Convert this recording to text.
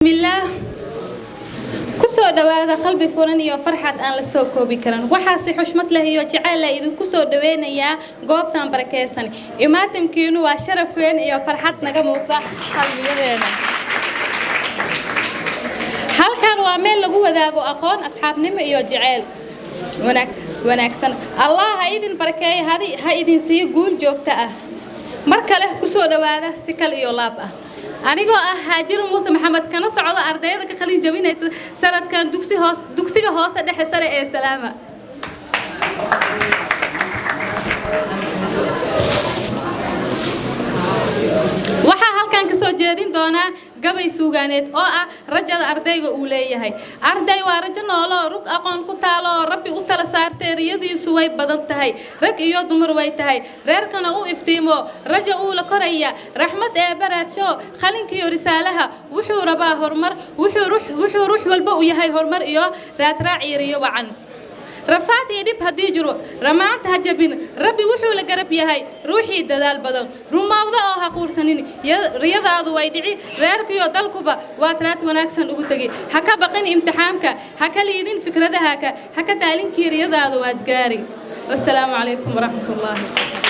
Bismillaah. Kusoo dhawaada qalbi furan iyo farxad aan la soo koobi karin. Waxaase xushmad leh iyo jacayl leh idinku soo dhaweynayaa goobtan barakeysan. Imaatimkiinu waa sharaf weyn iyo farxad naga muuqda qalbiyadeena. Halkan waa meel lagu wadaago aqoon, asxaabnimo iyo jacayl wanaag wanaagsan. Allah ha idin barakeeyo, ha idin siiyo guul joogto ah. Mar kale kusoo dhawaada si kal iyo laab ah. Anigoo ah Haajir Muuse Maxamed, kana socda ardayda ka qalin jabinaysa sanadkan dugsi hoos dugsiga hoose dhexe sare ee Salaama. Waxaa halkan ka soo jeedin doonaa gabay suugaaneed oo ah rajada ardayga uu leeyahay. Arday waa rajo nooloo rug aqoon ku taalo oo Rabbi u tala saartay. Riyadiisu way badan tahay, rag iyo dumar way tahay, reerkana u iftiimo, rajo uu la koraya, raxmad ee baraadsho qalinkiyo risaalaha. Wuxuu rabaa horumar, wuxuu ruux walba u yahay horumar iyo raadraac iyo riyo wacan. Rafaad iyo dhib haddii jiro, ramaanta ha jabin, Rabbi wuxuu la garab yahay ruuxii dadaal badan. Rumawda oo ha quursanin, riyadaadu way dhici, reerkiyo dalkuba waad raad wanaagsan ugu tegi. Ha ka baqin imtixaamka, ha ka liidin fikradahaka, ha ka daalinkii, riyadaadu waad gaari. Wasalaamu calaykum waraxmatullaahi.